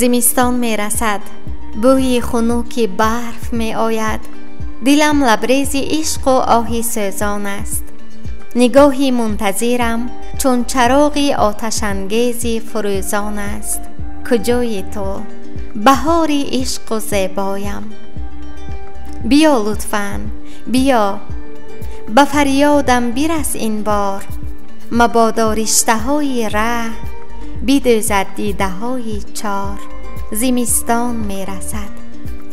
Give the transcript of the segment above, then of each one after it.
Зимистон мерасад, бӯи хунуки барф меояд. Дилам лабрези ишқу оҳи сӯзон аст. Нигоҳи мунтазирам чун чароғи оташангези фурӯзон аст. Куҷои ту, баҳори ишқу зебоям? Биё лутфан, биё, ба фарёдам бирас ин бор. Мабодо риштаҳои раҳ бидӯзад дидаҳои чор. Зимистон мерасад,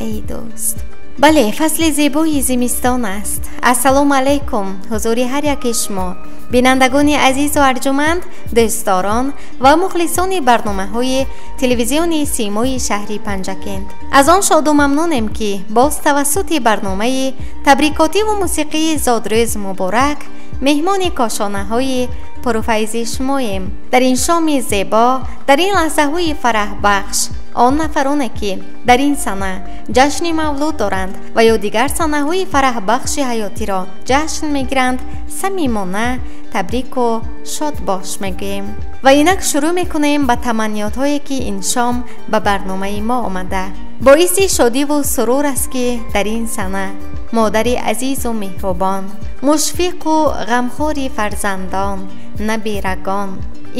эй дӯст. Бале, фасли зебои зимистон аст. Ассалому алайкум, ҳузури ҳар яки шумо, бинандагони азизу арҷуманд, дӯстдорон ва мухлисони барномаҳои телевизиони Симои шаҳри Панҷакент. Аз он шоду мамнунем, ки боз тавассути барномаи табрикотиву мусиқии зодрӯз муборак меҳмони кошонаҳои пурфайзи шумоем. Дар ин шоми зебо, дар ин лаҳзаҳои фараҳбахш, он нафароне, ки дар ин сана ҷашни мавлуд доранд ва ё дигар санаҳои фараҳбахши ҳаётиро ҷашн мегиранд, самимона табрику шодбош мегӯем. Ва инак шурӯъ мекунем ба таманниётҳое, ки ин шом ба барномаи мо омада. Боиси шодиву сурур аст, ки дар ин сана модари азизу меҳрубон, мушфиқу ғамхори фарзандон, набирагон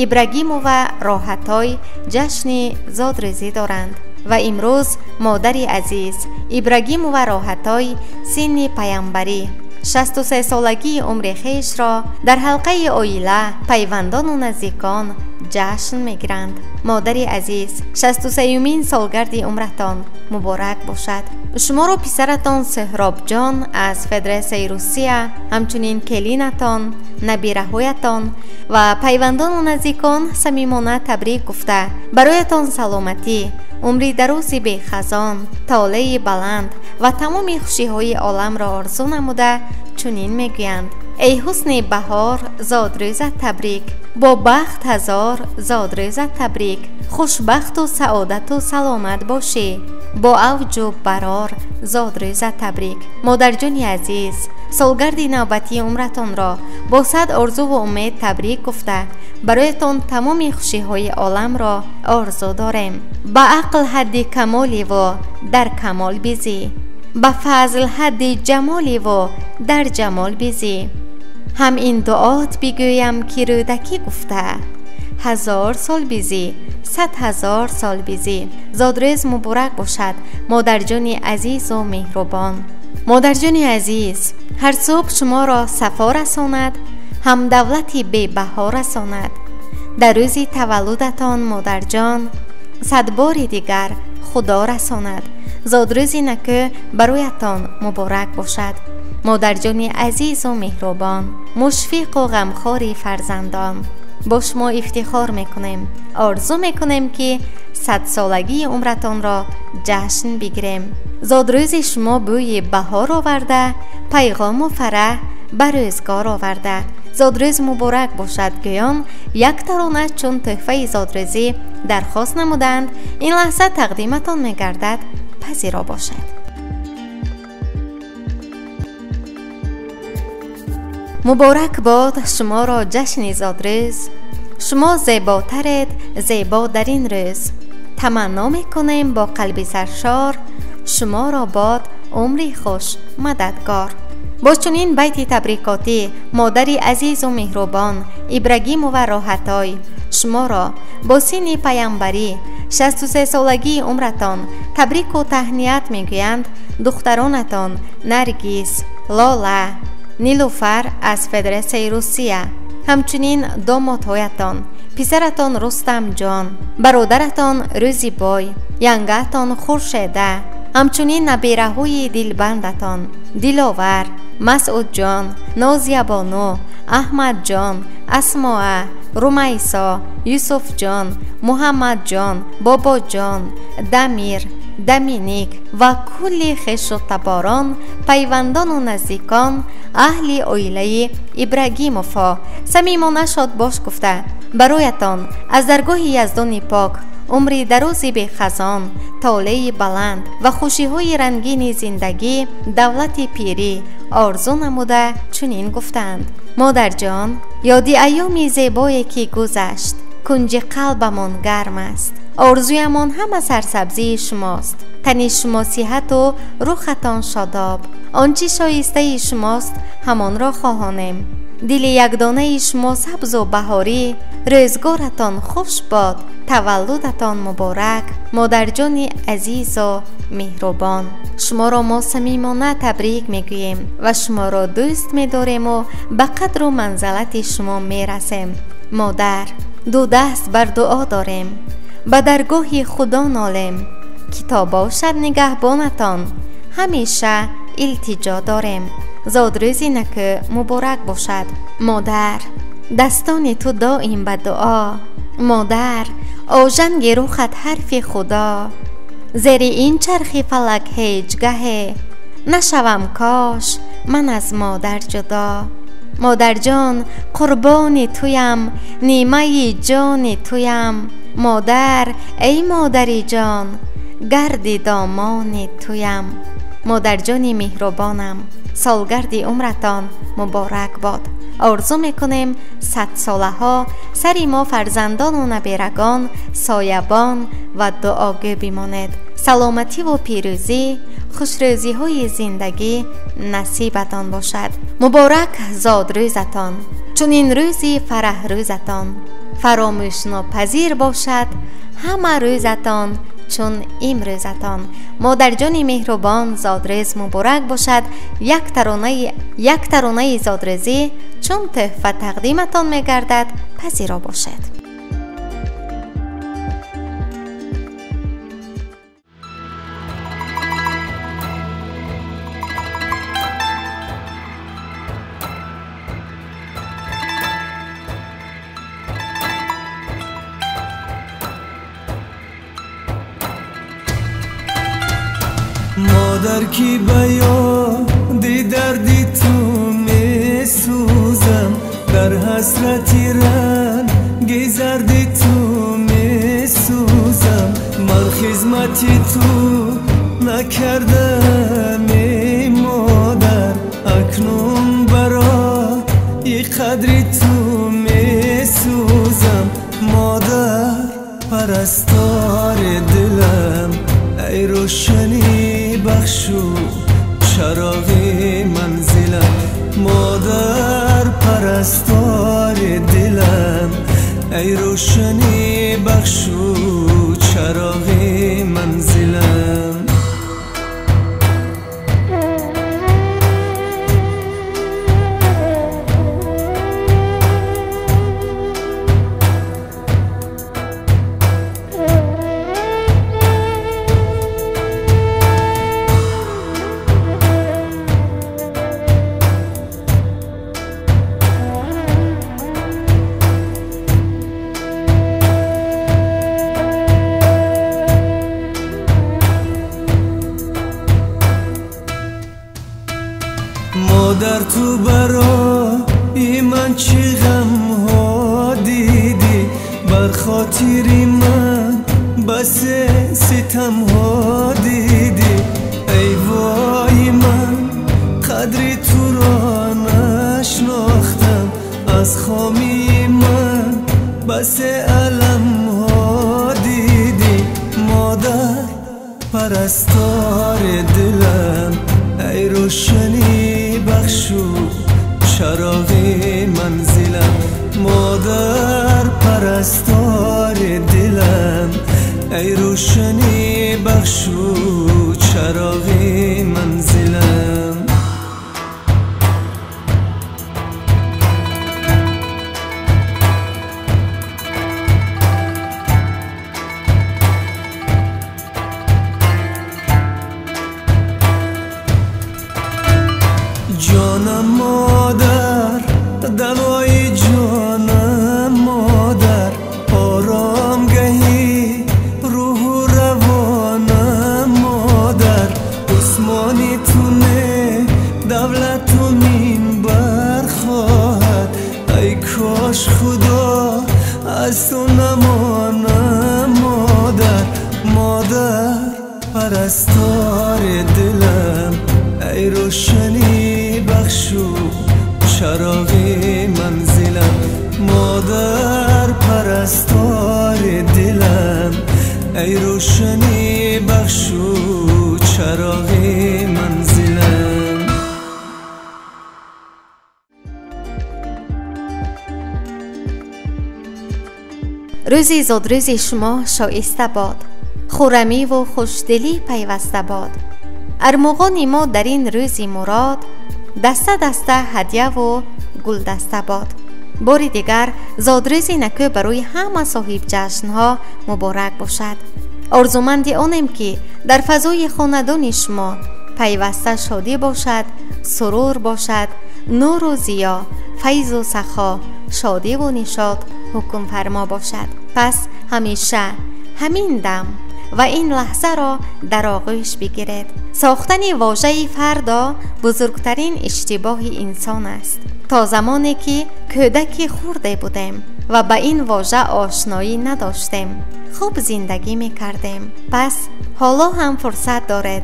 Ибрагимова Роҳатой ҷашни зодрӯзӣ доранд. Ва имрӯз модари азиз Ибрагимова Роҳатой синни паямбарӣ 63-солагии умри хешро дар ҳалқаи оила, пайвандону наздикон ҷашн мегиранд. Модари азиз, 63-юмин солгарди умратон муборак бошад. Шуморо писаратон Сӯҳробҷон аз Федератсияи Русия, ҳамчунин келинатон, набираҳоятон ва пайвандону наздикон самимона табрик гуфта, бароятон саломатӣ, умри дарози бехазон, толеи баланд ва тамоми хушиҳои оламро орзу намуда чунин мегӯянд: эй ҳусни баҳор, зодрӯзат табрик, бо бахт ҳазор зодрӯзат табрик, хушбахту саодату саломат бошӣ, бо авҷу барор зодрӯзат табрик. Модарҷони азиз, солгарди навбатии умратонро бо сад орзуву умед табрик гуфта, бароятон тамоми хушиҳои оламро орзу дорем. Ба ақл ҳадди камоливу дар камол бизӣ, ба фазл ҳадди ҷамоливу дар ҷамол бизӣ. Ҳам ин дуот бигӯям, ки Рӯдакӣ гуфта: 1000 сол бизӣ, 100 000 сол бизӣ. Зодрӯз муборак бошад, модарҷони азизу меҳрубон. Модарҷони азиз, ҳар субҳ шуморо сафо расонад, ҳам давлати бебаҳо расонад. Дар рӯзи таваллудатон, модарҷон, сад бори дигар Худо расонад. Зодрӯзи накӯ бароятон муборак бошад, модарҷони азизу меҳрубон, мушфиқу ғамхори фарзандон. Бо шумо ифтихор мекунем, орзу мекунем, ки садсолагии умратонро ҷашн бигирем. Зодрӯзи шумо бӯи баҳор оварда, пайғому фараҳ ба рӯзгор оварда. Зодрӯз муборак бошад гӯён як тарона чун тӯҳфаи зодрӯзӣ дархост намуданд. Ин лаҳза тақдиматон мегардад, пазиро бошад. Муборак бод шуморо ҷашни зодрӯз, шумо зеботаред зебо дар ин рӯз. Таманно мекунем бо қалби саршор, шуморо бод умри хуш мададгор. Бо чунин байти табрикотӣ модари азизу меҳрубон Ибрагимова Роҳатой шуморо бо синни паямбарӣ 63-солагии умратон табрику таҳният мегӯянд духтаронатон Наргиз, Лола, Нилуфар аз Федератсияи Русия, ҳамчунин домодҳоятон, писаратон Рустамҷон, бародаратон Рӯзибой, янгаатон Хуршеда, ҳамчунин набираҳои дилбандатон Диловар, Масъудҷон, Нозиябону, Аҳмадҷон, Асмоа, Румайсо, Юсуфҷон, Муҳаммадҷон, Бобоҷон, Дамир, Доминик ва кулли хешу таборон, пайвандону наздикон, аҳли оилаи Ибрагимовҳо самимона шодбош гуфта, бароятон аз даргоҳи Яздони пок умри дарози бехазон, толеи баланд ва хушиҳои рангини зиндагӣ, давлати пирӣ орзу намуда чунин гуфтанд: модарҷон, ёди айёми зебое, ки гузашт, кунҷи қалбамон гарм аст. Орзуямон ҳама сарсабзии шумост. Тани шумо сиҳату рӯҳатон шодоб. Он чӣ шоистаи шумост, ҳамонро хоҳонем. Дили якдонаи шумо сабзу баҳорӣ, рӯзгоратон хуш бод, таваллудатон муборак, модарҷони азизу меҳрубон. Шуморо мо самимона табрик мегӯем ва шуморо дӯст медорему ба қадру манзалати шумо мерасем. Модар, ду даст бар дуо дорем, ба даргоҳи Худо нолем, ки то бошад нигаҳбонатон, ҳамеша илтиҷо дорем. Зодрӯзи накӯ муборак бошад. Модар, дастони ту доим ба дуо. Модар, ожанги рухат ҳарфи Худо. Зери ин чархи фалак ҳеҷ гаҳе нашавам кош ман аз модар ҷудо. Модарҷон, қурбони туям, нимаи ҷони туям. Модар, эй модари ҷон, гарди домони туям. Модарҷони меҳрубонам, солгарди умратон муборак бод. Орзу мекунем садсолаҳо сари мо фарзандону наберагон, соябон ва дуогӯ бимонед. Саломативу пирӯзӣ, хушрӯзиҳои зиндагӣ насибатон бошад. Муборак зодрӯзатон, чунин рӯзи фараҳрӯзатон. Фаромӯшнопазир бошад ҳама рӯзатон чун имрӯзатон. Модарҷони меҳрубон, зодрӯз муборак бошад. Як таронаи зодрӯзӣ чун тӯҳфа тақдиматон мегардад, пазиро бошед. Модар ки ба ёди дарди ту месӯзам, дар ҳасрати ранги зарди ту месӯзам. Ман хизмати ту накардам эй модар, акнун барои қадри ту месӯзам. Модар, парастори дилам, эй рӯшанӣ бахшу чароғи манзилам. Модар, парастори дилам, эй рӯшанӣ бахшу чароғи манзилам. Модар, ту барои ман чӣ ғамҳо дидӣ, бар хотири ман басе ситамҳо дидӣ. Эй вой ман, қадри туро нашнохтам, аз хомии ман басе аламҳо дидӣ. Модар, парастори дилам, эй рӯшанӣ бахшу чароғи манзилам. Модар, парастори дилам, эй рӯшанӣ бахшу чароғи манзилам. Ҷонам модар, давои ҷонам модар, оромгаҳи рӯҳу равонам модар. Рӯзи зодрӯзи шумо шоиста бод, хуррамиву хушдилӣ пайваста бод. Армуғони мо дар ин рӯзи мурод даста даста ҳадяву гулдаста бод. Бори дигар зодрӯзи накӯ барои ҳама соҳибҷашнҳо муборак бошад. Орзуманди онем, ки дар фазои хонадони шумо пайваста шодӣ бошад, сурур бошад, нуру зиё, файзу сахо, шодиву нишот ҳукмфармо бошад. Пас ҳамеша ҳамин дам ва ин лаҳзаро дар оғӯш бигиред. Сохтани вожаи фардо бузургтарин иштибоҳи инсон аст. То замоне ки кӯдаки хурде будем ва ба ин вожа ошноӣ надоштем, хуб зиндагӣ мекардем. Пас ҳоло ҳам фурсат доред,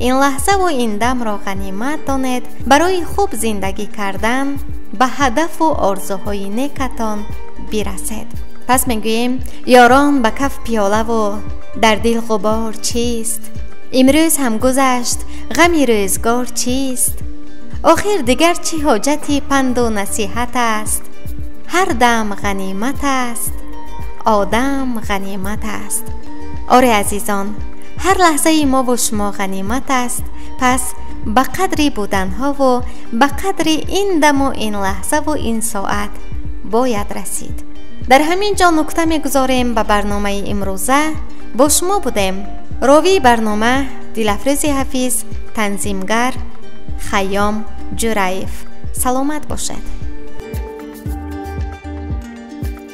ин лаҳзаву ин дамро ғанимат донед, барои хуб зиндагӣ кардан ба ҳадафу орзуҳои некатон бирасед. Пас мегӯем: ёрон, ба каф пиёлаву дар дил ғубор чист? Имрӯз ҳам гузашт, ғами рӯзгор чист? Охир дигар чӣ ҳоҷати панду насиҳат аст? Ҳар дам ғанимат аст, одам ғанимат аст. Оре, азизон, ҳар лаҳзаи мову шумо ғанимат аст. Пас ба қадри буданҳову ба қадри ин даму ин лаҳзаву ин соат бояд расид. Дар ҳамин ҷо нукта мегузорем ба барномаи имрӯза. Бо шумо будем ровии барнома Дилафрӯзи Ҳафиз, танзимгар Хайём Ҷураев. Саломат бошед.